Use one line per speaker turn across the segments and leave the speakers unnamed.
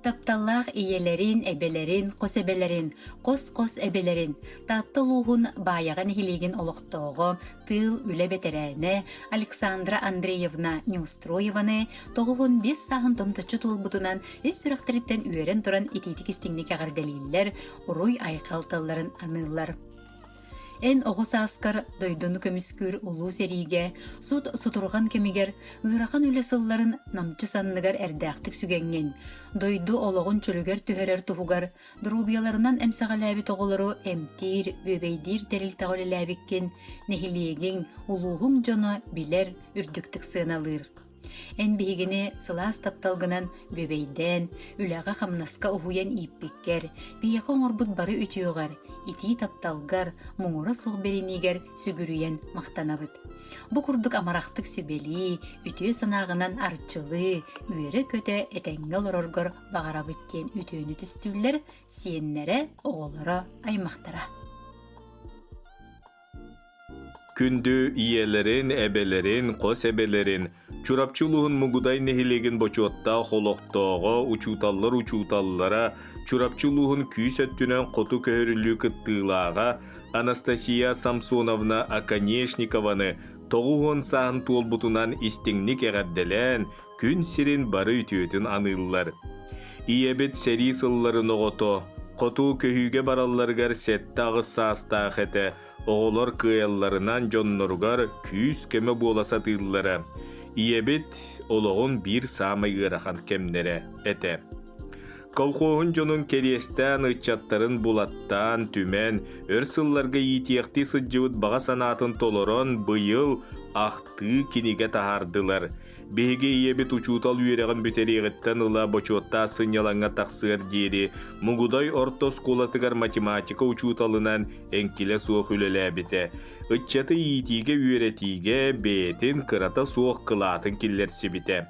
Тапталлаах ийэлэрин, эбэлэрин, хос эбэлэрин, хос-хос эбэлэрин Таатта улууһун Баайаҕа нэһилиэгин олохтооҕо, тыыл үлэ бэтэрээнэ Александра Андреевна Неустроеваны 95 сааһын томточчу туолбутунан ис сүрэхтэриттэн үөрэн туран итиитик-истиҥник эҕэрдэлииллэр, уруй-айхал тылларын аныыллар. Эн оҕо сааскар дойдуну көмүскүүр улуу сэриигэ сут сутурҕан кэмигэр ыарахан үлэ сылларын намчы санныгар эрдээхтик сүгэҥҥин, дойду олоҕун чөлүгэр түһэрэр туһугар доруобуйаларынан эмсэҕэлээбит оҕолору эмтиир, бүөбэйдиир тэрилтэҕэ үлэлээбиккин нэһилиэгиҥ, улууһуҥ дьоно билэр, үрдүктүк сыаналыыр. Эн биһигини сылаас тапталгынан бүөбэйдээн, үлэҕэ-хамнаска уһуйан ииппиккэр, биһиэхэ оҥорбут бары үтүөҕэр, итии тапталгар, муҥура суох бэриниигэр сүгүрүйэн махтанабыт. Бу курдук амарахтык сүбэлии, үтүө санааҕынан арчылыы, үөрэ-көтө этэҥҥэ олороргор баҕарабыт диэн үтүөнү түстүүллэр сиэннэрэ, оҕолоро, аймахтара.
Күндү ийэлэрин, эбэлэрин, хос эбэлэрин, Чурапчы улууһун Мугудай нэһилиэгин бочуоттаах олохтооҕо, учууталлар учууталлара, Чурапчы улууһун күүс өттүнэн хоту көһөрүллүү кыттыылааҕа Анастасия Самсоновна Оконешникованы 90 сааһын туолбутунан истиҥник эҕэрдэлээн, күн сирин бары үтүөтүн аныыллар. Ийэбит сэрии сылларын оҕото, хоту көһүүгэ баралларыгар 7-8 саастаах этэ, оҕолор кыайалларынан дьонноругар күүс-көмө буола сатыыллара. Ийэбит олоҕун биир саамай ыарахан кэмнэрэ этэ. Колхоһун дьонун кэриэстээн ыччаттарын булаттаан, түмэн, өр сылларга иитиэхтии сылдьыбыт баҕа санаатын толорон быйыл ахтыы кинигэ таһаардылар. Биһиги ийэбит учуутал үөрэҕин бүтэриэҕиттэн ыла бочуоттаах сынньалаҥҥа тахсыар диэри Мугудай орто оскуолатыгар математика учууталынан эҥкилэ суох үлэлээбитэ. Ыччаты иитиигэ-үөрэтиигэ бэйэтин кырата суох кылаатын киллэрсибитэ.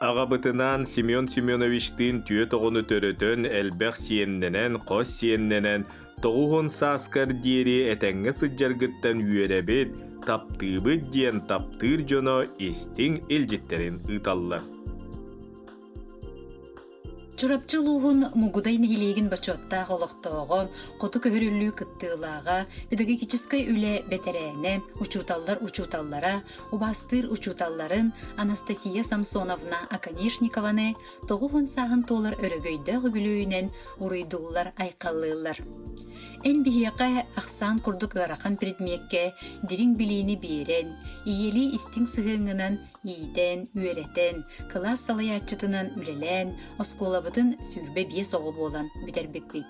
Аҕабытынаан Семен Семеновичтыын түөрт оҕону төрөтөн, элбэх сиэннэнэн, хос сиэннэнэн, 90 сааскар диэри этэҥҥэ сылдьаргыттан үөрэбит, таптыыбыт диэн таптыыр дьоно истиҥ илдьиттэрин ыыталлар.
Чурапчы улууһун Мугудай нэһилиэгин бочуоттаах олохтооҕо, хоту көһөрүллүү кыттыылааҕа, педагогическай үлэ бэтэрээнэ, учууталлар учууталлара, убаастыыр учууталларын Анастасия Самсоновна Оконешникованы 90 сааһын туолар өрөгөйдөөх үбүлүөйүнэн уруйдууллар-айхаллыыллар. Эн биһиэхэ ахсаан курдук ыарахан предмеккэ дириҥ билиини биэрэн, ийэлии истиҥ сыһыаҥҥынан иитэн, үөрэтэн, кылаас салайааччытынан үлэлээн, оскуолабытын 25 оҕо буолан бүтэрбиппит.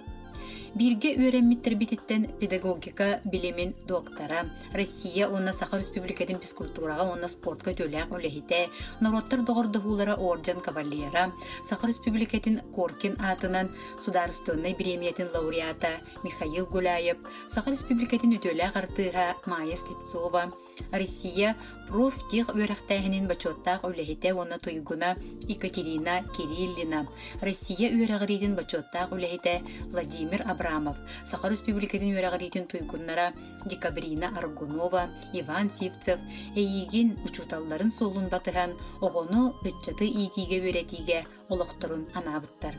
Бииргэ үөрэммиттэрбититтэн педагогика билимин доктора, Россия уонна Саха Республикатын физкультураҕа уонна спортка үтүөлээх үлэһитэ, норуоттар доҕордоһуулара орден кавалера, Саха Республикатын Коркин аатынан судаарыстыбаннай бириэмийэтин лауреата Михаил Гуляев, Саха Республикатын үтүөлээх артыыһа Майя Слепцова, Россия профтех үөрэхтээһинин бочуоттаах үлэһитэ уонна туйгуна Екатерина Кириллина, Россия үөрэҕириитин бочуоттаах үлэһитэ Владимир Абрамов, Саха Республикатын үөрэҕириитин туйгуннара Декабрина Аргунова, Иван Сивцев эйиигин учууталларын суолун батыһан оҕону, ыччаты иитиигэ-үөрэтиигэ олохторун анаабыттар.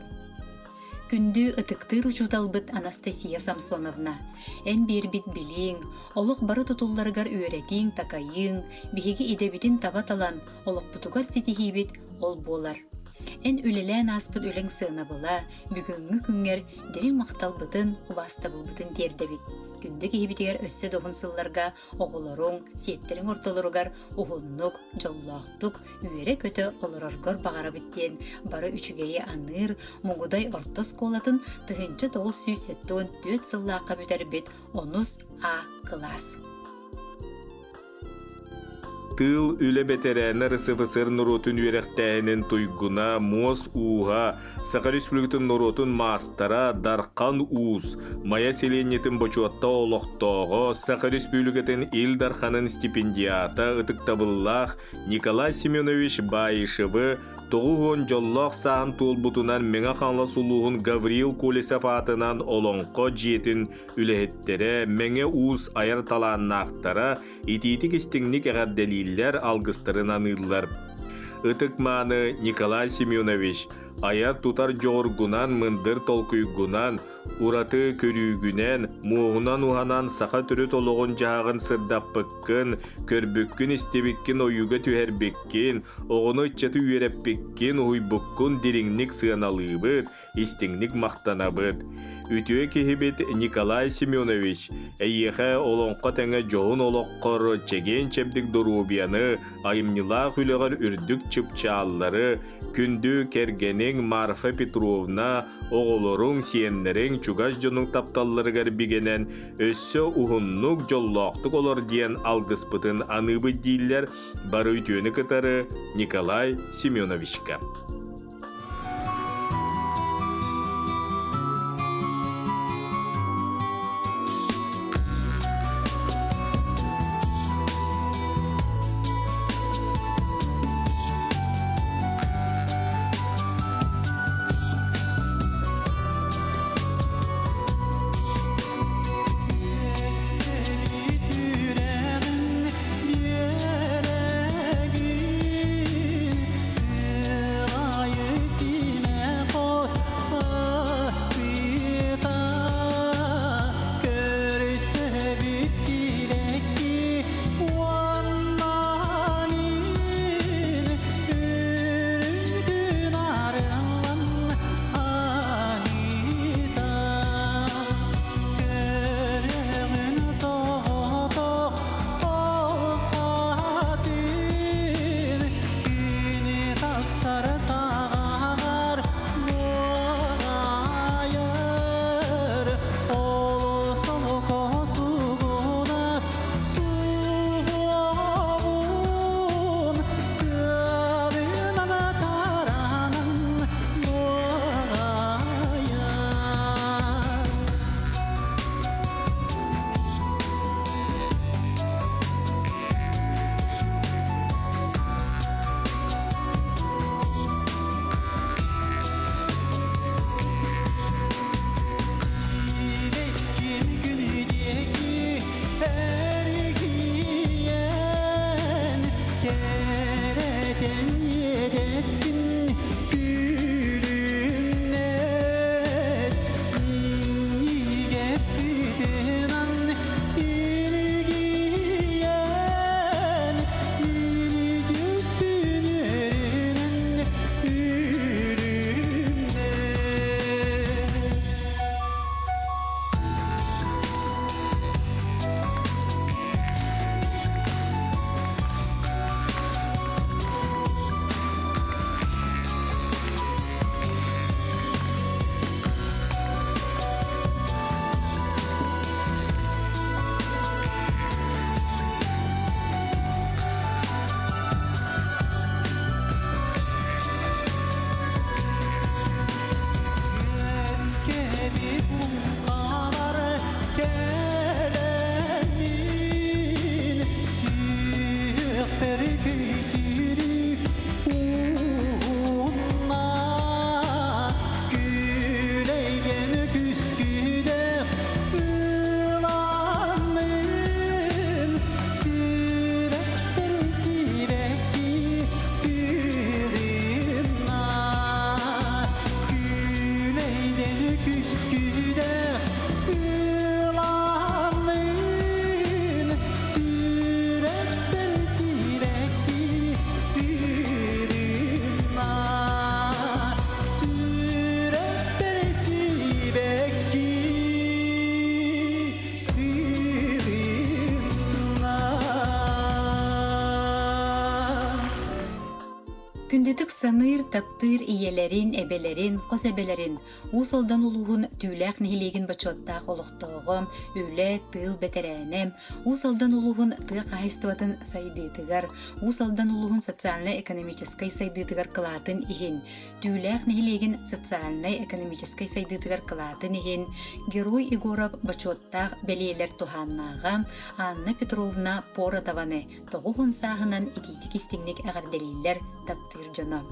Күндү ытыктыыр учууталбыт Анастасия Самсоновна, эн биэрбит билииҥ, олох бары тутулларыгар үөрэтииҥ-такайыыҥ, биһиги идэбитин таба талан, олохпутугар ситиһиибит ол буолар. Эн үлэлээн ааспыт үлэҥ сыанабыла бүгүҥҥү күҥҥэр дириҥ махталбытын, убаастабылбытын тиэрдэбит. Күндү киһибитигэр өссө да уһун сылларга оҕолоруҥ, сиэттэриҥ ортолоругар уһуннук, дьоллоохтук, үөрэ-көтө олороргор баҕарабыт диэн бары үчүгэйи аныыр Мугудай орто оскуолатын 1974 сыллаахха бүтэрбит онус А кылаас.
Тыыл үлэ бэтэрээнэ РСФСР норуотун үөрэхтээһинин туйгуна, муос ууһа, Саха Республикатын норуотун маастара Дархан Уус, Майа сэлиэнньэтин бочуотта олохтооҕо, Саха Республикатын Ил Дарханын стипендиата ытыктабыллаах Николай Семенович Баишевы 90 дьоллоох сааһын туолбутунан Мэҥэ Хаҥалас улууһун Гавриил Колесов аатынан Олоҥхо дьиэтин үлэһиттэрэ, Мэҥэ Уус айар талааннаахтара итиитик-истиҥник эҕэрдэлииллэр, алгыстарын аныыллар. Ытык-мааны Николай Семенович айар-тутар дьоҕургунан, мындыр толкуйгунан, ураты көрүүгүнэн, муоһунан уһанан саха төрүт олоҕун-дьаһаҕын сырдаппыккын, көрбүккүн-истибиккин ойууга түһэрбиккин, оҕону-ыччаты үөрэппиккин, уһуйбуккун дириҥник сыаналыыбыт, истиҥник махтанабыт. Үтүө киһибит Николай Семенович, эйиэхэ олоҥхо тэҥэ дьоһун олоххор чэгиэн-чэбдик доруобуйаны, айымньылаах үлэҕэр үрдүк чыпчааллары, күндү кэргэниҥ Марфа Петровна, оҕолоруҥ, сиэннэриҥ, чугас дьонуҥ тапталларыгар бигэнэн, өссө уһуннук, дьоллоохтук олор диэн алгыспытын аныыбыт дииллэр бары үтүөнү кытары Николай Семеновичка.
Күндүтүк саныыр, таптыыр ийэлэрин, эбэлэрин, хос эбэлэрин Уус Алдан улууһун Түүлээх нэһилиэгин бочуоттаах олохтооҕо, үлэ, тыыл бэтэрээнэ, Уус Алдан улууһун тыа хаһаайыстыбатын сайдыытыгар, Уус Алдан улууһун социальнай-экономическай сайдыытыгар кылаатын иһин, Түүлээх нэһилиэгин социальнай-экономическай сайдыытыгар кылаатын иһин Герой Егоров бочуоттаах бэлиэлэр туһааннааҕа Анна Петровна Поротованы 90 сааһынан итиитик-истиҥник эҕэрдэлииллэр таптыыр дьоно.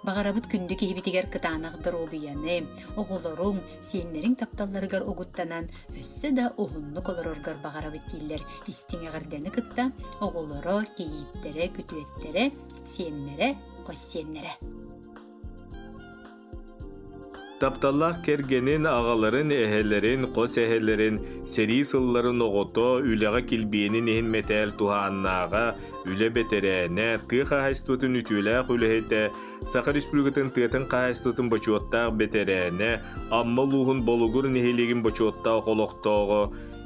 Баҕарабыт күндү киһибитигэр кытаанах доруобуйаны, оҕолоруҥ, сиэннэриҥ тапталларыгар угуттанан өссө да уһуннук олороргор баҕарабыт дииллэр истиҥ эҕэрдэни кытта оҕолоро, кийииттэрэ, күтүөттэрэ, сиэннэрэ, хос сиэннэрэ.
Тапталлаах кэргэнин, аҕаларын, эһэлэрин, хос эһэлэрин, сэрии сылларын оҕото, үлэҕэ килбиэнин иһин мэтээл туһааннааҕа, үлэ бэтэрээнэ, тыа хаһаайыстыбатын үтүөлээх үлэһитэ, Саха Республикатын тыатын хаһаайыстыбатын бочуоттаах бэтэрээнэ, Амма улууһун Болугур нэһилиэгин бочуоттаах олохтооҕо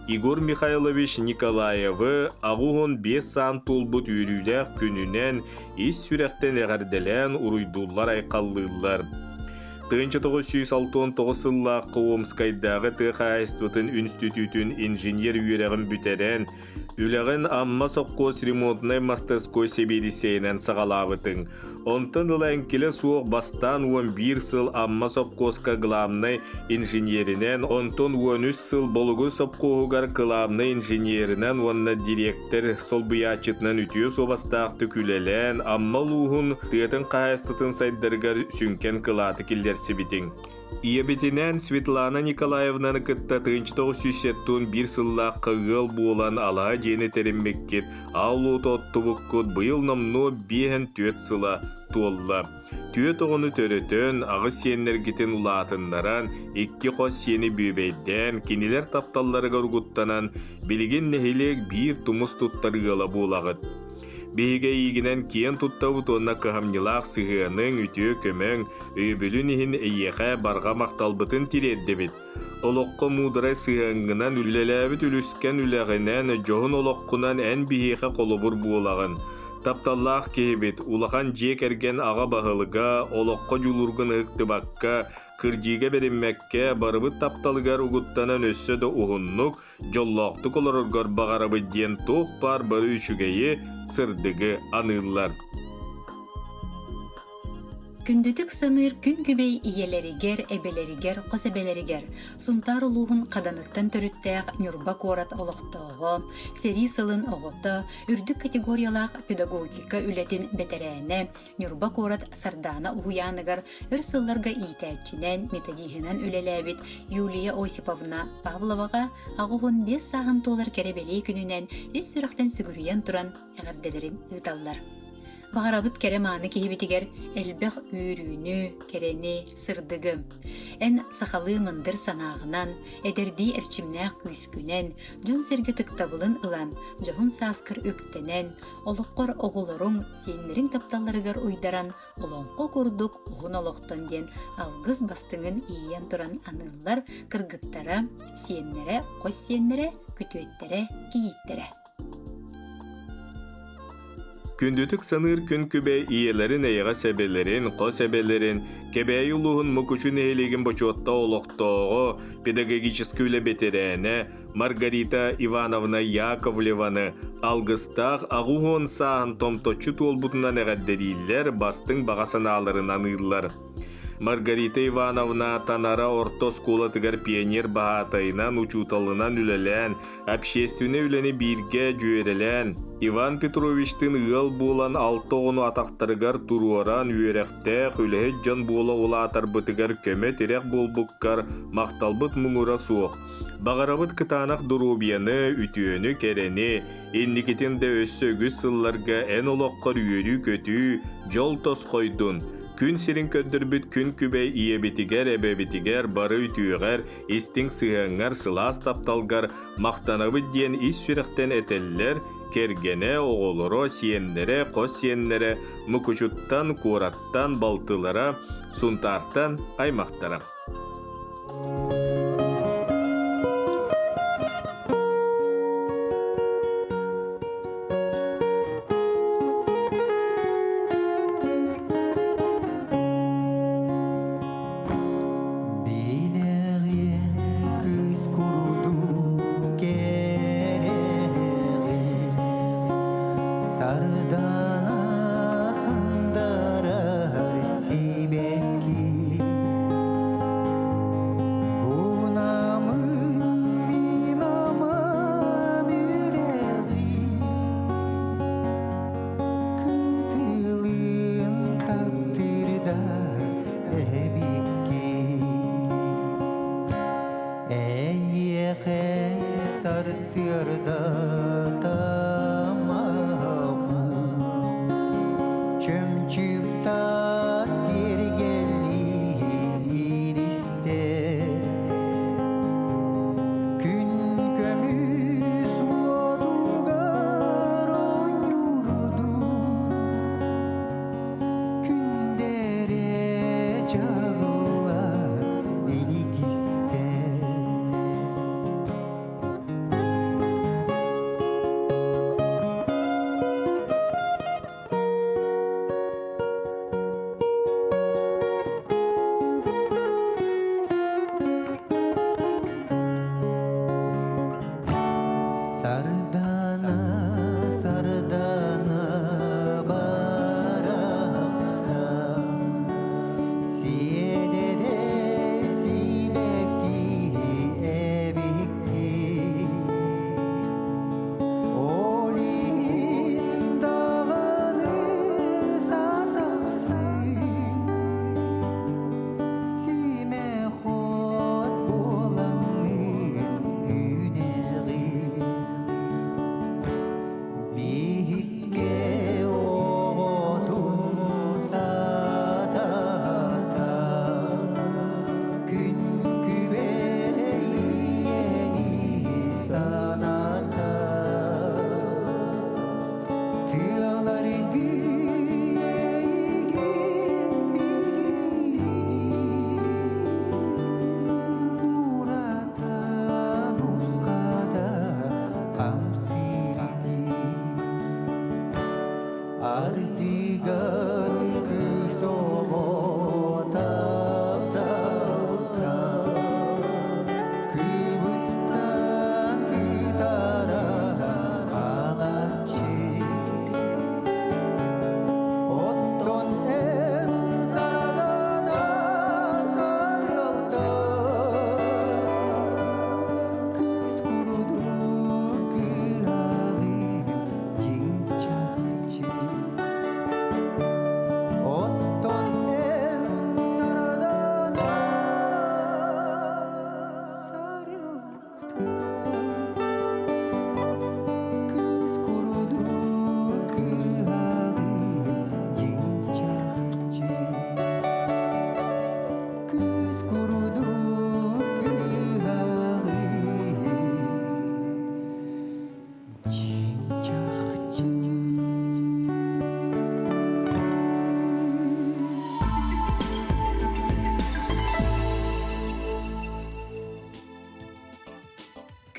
Егор Михайлович Николаевы 85 саан туолбут үөрүүлээх күнүнэн ис сүрэхтэн эҕэрдэлээн уруйдууллар-айхаллыыллар. 1969 сыллаахха Омскайдааҕы тыа хаһаайыстыбатын үнстүтүүтүн инженер үөрэҕин бүтэрэн, Үлэҕин Амма сопхуос ремонтнай мастерской сэбиэдиссэйинэн саҕалаабытыҥ. Онтон ыла эҥкилэ суох бастаан 11 сыл Амма сопхуоска главнай инженеринэн, онтон 13 сыл Болугур сопхуоһугар кылаабынай инженеринэн уонна дириэктэр солбуйааччытынан үтүө суобастаахтык үлэлээн, Амма улууһун тыатын хаһаайыстыбатын сайдарыгар сүҥкэн кылааты киллэрсибитиҥ. Ийэбитинээн Светлана Николаевнаны кытта 1971 сыллаахха ыал буолан алаа дьиэни тэриммиккит, аал уоту оттубуккут быйыл номнуо 54 сыла туолла. Түөрт оҕону төрөтөн, аҕыс сиэннэргитин улаатыннаран, икки хос сиэни бүөбэйдээн, кинилэр тапталларыгар угуттанан, билигин нэһилиэк биир тумус туттар ыала буолаҕыт. Биһиги эйиигинэн киэн туттабыт уонна кыһамньылаах сыһыаныҥ, үтүө көмөҥ, өйөбүлүн иһин эйиэхэ барҕа махталбытын тириэрдэбит. Олоххо муударай сыһыаҥҥынан, үлэлээбит үлүскэн үлэҕинэн, дьоһун олоххунан эн биһиэхэ холобур буолаҕын. Тапталлаах киһибит, улахан дьиэ кэргэн аҕа баһылыга, олоххо дьулуургун ыһыктыбакка, кырдьыыга бэриммэккэ, барыбыт тапталыгар угуттанан өссө да уһуннук, дьоллоохтук олороргор баҕарабыт диэн туох баар бары үчүгэйи, сырдыгы аныыллар.
Күндүтүк саныыр күн күбэй ийэлэригэр, эбэлэригэр, хос эбэлэригэр Сунтаар улууһун Хаданыттан төрүттээх Ньурба куорат олохтооҕо, сэрии сылын оҕото, үрдүк категориялаах педагогика үлэтин бэтэрээнэ, Ньурба куорат Сардаана уһуйааныгар өр сылларга иитээччинэн, методиһынан үлэлээбит Юлия Осиповна Павловаҕа 85 сааһын туолар кэрэ-бэлиэ күнүнэн ис сүрэхтэн сүгүрүйэн туран эҕэрдэлэрин ыыталлар. Баҕарабыт кэрэ-мааны киһибитигэр элбэх үөрүүнү, кэрэни, сырдыгы. Эн сахалыы мындыр санааҕынан, эдэрдии эрчимнээх күүскүнэн, дьон-сэргэ ытыктабылын ылан, дьоһун сааскар үктэнэн, Олоххор оҕолоруҥ, сиэннэриҥ тапталларыгар уйдаран, олоҥхо курдук уһун олохтон диэн алгыс бастыҥын иэйэн туран аныыллар кыргыттара, сиэннэрэ, хос сиэннэрэ, күтүөттэрэ, кийииттэрэ.
Күндүтүк саныыр күн күбэй ийэлэрин эйэҕэс эбэлэрин, хос эбэлэрин, Кэбээйи улууһун Мукучу нэһилиэгин бочуоттаах олохтооҕо, педагогическай үлэ бэтэрээнэ, Маргарита Ивановна Яковлеваны алгыстаах 80 сааһын томточчу туолбутунан эҕэрдэлииллэр, бастыҥ баҕа санааларын аныыллар. Маргарита Ивановна Танара орто оскуолатыгар пионер баһаатайынан, учууталынан үлэлээн, общественнай үлэни бииргэ дьүөрэлээн, Иван Петровичтыын ыал буолан алта оҕону атахтарыгар туруоран үөрэхтээх, үлэһит дьон буола улаатарбытыгар көмө-тирэх буолбуккар махталбыт муҥура суох. Баҕарабыт кытаанах доруобуйаны, үтүөнү, кэрэни, инникитин да өссө үгүс сылларга эн олоххор үөрүү-көтүү, дьол тосхойдун. Күн сирин көрдөрбүт күн күбэй ийэбитигэр, эбэбитигэр бары үтүөҕэр, истиҥ сыһыаҥҥар, сылаас тапталгар махтанабыт диэн ис сүрэхтэн этэллэр кэргэнэ, оҕолоро, сиэннэрэ, хос сиэннэрэ, Мукучуттан, куораттан, балтылара, Сунтаартан аймахтара.
Билэҕин кыыс курдук кэрэҕин Сардаана сандарар сибэкки Бунамын мин амам үрэҕин Кытылын таптырда эбиккин Эйиэхэ сарсыарда тамаҕым Чөмчүүк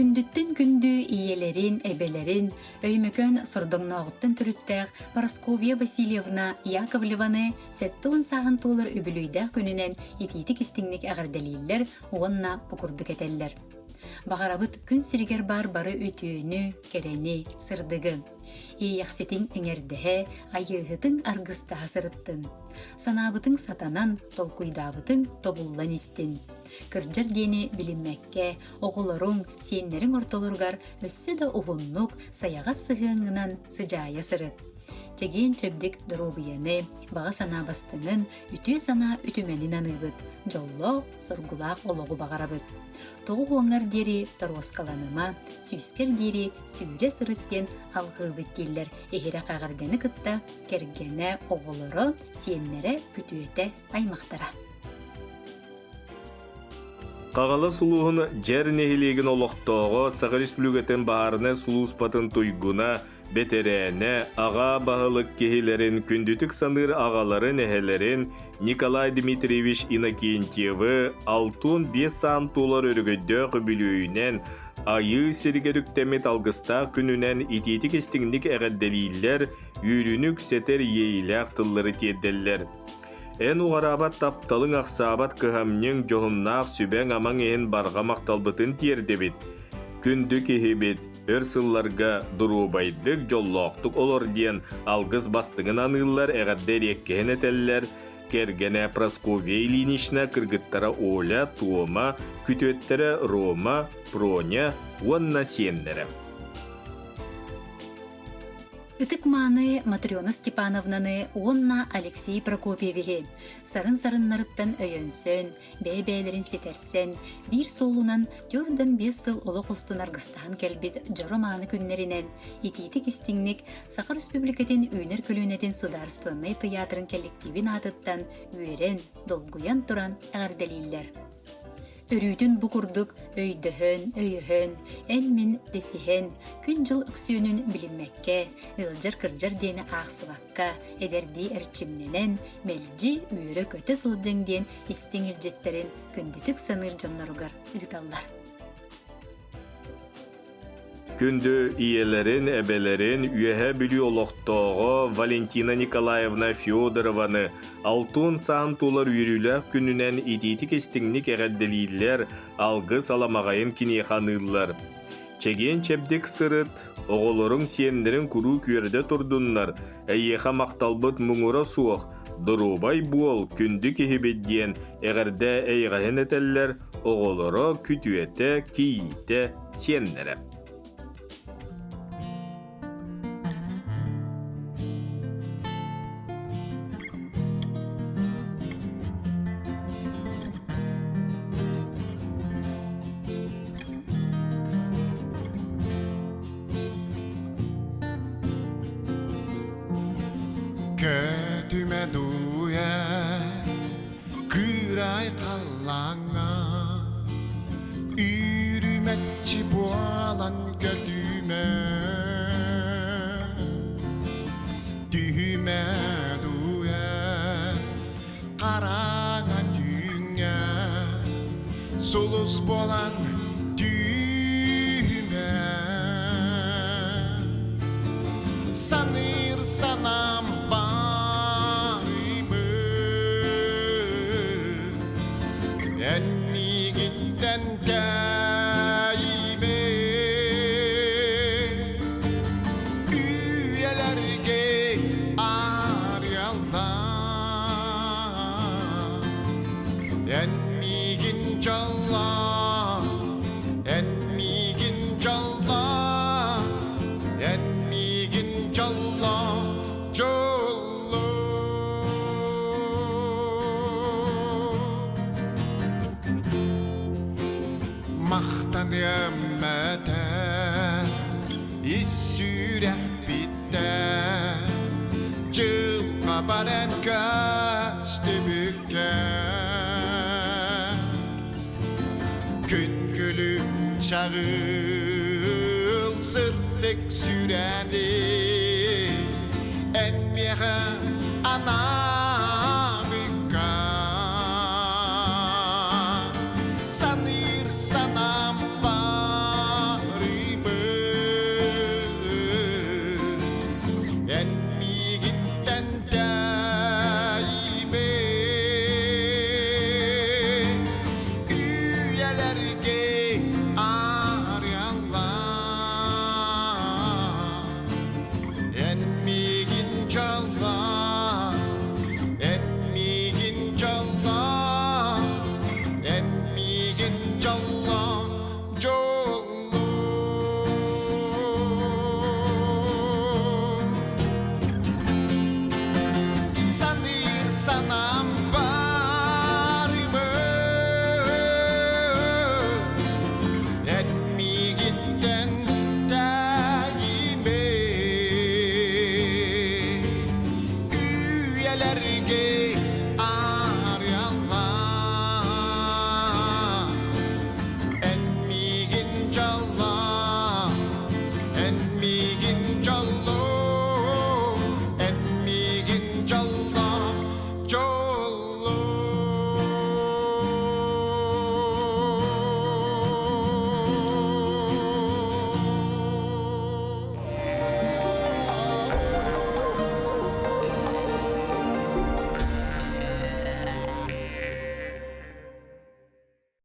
Күндүттэн күндү ийэлэрин, эбэлэрин Өймөкөөн сордоҥнооҕуттан төрүттээх Парасковья Васильевна Яковлеваны 70 сааһын туолар үбүлүөйдээх күнүнэн итиитик-истиҥник эҕэрдэлииллэр уонна бу курдук этэллэр. Баҕарабыт күн сиригэр баар бары үтүөнү, кэрэни, сырдыгы. Иэйэхситиҥ эҥэрдэһэ, айыыһытыҥ аргыстаһа сырыттын. Санаабытыҥ сатанан, толкуйдаабытыҥ тобуллан истин. Кырдьар диэни билиммэккэ, оҕолоруҥ, сиэннэриҥ ортолоругар өссө да уһуннук, сайаҕас сыһыаҥҥынан сыдьаайа сырыт. Чэгиэн-чэбдик доруобуйаны, баҕа санаа бастыҥын, үтүө санаа үтүмэнин аныыбыт, дьоллоох, соргулаах олоҕу баҕарабыт. Тоҕу уоҥҥар диэри торуоскаланыма, сүүскэр диэри сүүрэ сырыт диэн алҕыыбыт дииллэр иһирэх эҕэрдэни кытта кэргэнэ, оҕолоро, сиэннэрэ, күтүөтэ, аймахтара.
Хаҥалас улууһун Дьэр нэһилиэгин олохтооҕо, Саха Республикатын баһаарынай сулууспатын туйгуна, бэтэрээнэ, аҕа баһылык киһилэрин күндүтүк саныыр аҕаларын, эһэлэрин Николай Дмитриевич Иннокентьевы 65 саан туолар өрөгөйдөөх үбүлүөйүнэн Айыы сиригэр үктэммит алгыстаах күнүнэн итиитик-истиҥник эҕэрдэлииллэр, үөрүүнү үксэтэр иэйиилээх тыллары тиэрдэллэр. Эн уҕараабат тапталыҥ ахсаабат кыһамньыҥ, дьоһуннаах сүбэҥ-амаҥ иһин барҕа махталбытын тиэрдэбит. Күндү киһибит, өр сылларга доруобайдык, дьоллоохтук олор диэн алгыс бастыҥын аныыллар, эҕэрдэ эриэккэһин этэллэр, кэргэнэ Прасковья Ильинична, кыргыттара Оля, Тома, күтүөттэрэ Рома, Проня уонна сиэннэрэ.
Ытык-мааны Матрена Степановнаны уонна Алексей Прокопьевиһы сарын-сарыннарыттан өйөнсөн, бэйэ-бэйэлэрин ситэрсэн, биир суолунан 45 сыл олох устун аргыстаһан кэлбит дьоро-мааны күннэринэн итиитик-истиҥник Саха Республикатын үүнэр көлүөнэтин судаарыстыбаннай тыйаатырын кэлликтиибин аатыттан үөрэн, долгуйан туран эҕэрдэлииллэр. Өрүүтүн бу курдук өйдөһөн, өйөһөн, эн-мин дэсиһэн, күн-дьыл өксүөнүн билиммэккэ, ыалдьар-кырдьар диэни аахсыбакка, эдэрдии эрчимнэнэн, мэлдьи үөрэ-көтө сылдьыҥ диэн истиҥ илдьиттэрин күндүтүк саныыр дьонноругар ыыталлар.
Күндү ийэлэрин, эбэлэрин Үөһээ Бүлүү олохтооҕо Валентина Николаевна Федорованы Алтуон саан тулар үөрүүлээх күнүнэн итиитик-истиҥник эҕэрдэлииллэр, алгыс аламаҕайын киниэхэ аныыллар. Чэгиэн-чэбдик сырыт, оҕолоруҥ, сиэннэриҥ куруук үөрдэ турдуннар, эйиэхэ махталбыт муҥура суох, доруобай буол, күндү киһибит диэн эҕэрдэ эйэҕэһин этэллэр, оҕолоро, күтүөтэ, кийиитэ, сиэннэрэ.
Көтүмэ дууйа кыырай халлааҥҥа Үүрүмэччи буолан көтүмэ Түһүмэ дууйа хараҥа түүҥҥэ Сулус буолан түүмэ Саныыр санаам баарымы Эн миигиттэн тэйимэ Үйэлэргэ арыаллаа Эн миигин дьоллоо, эн миигин дьоллоо, эн миигин дьоллоо, дьоллоо. Махтаныам этэ ис сүрэхпиттэн дьылҕа баран көстүбүккэ Күн күлүм чаҕыл сырдык сүрэни эн миэхэ анаабыкка саныыр санаам баар. Үйэлэрге.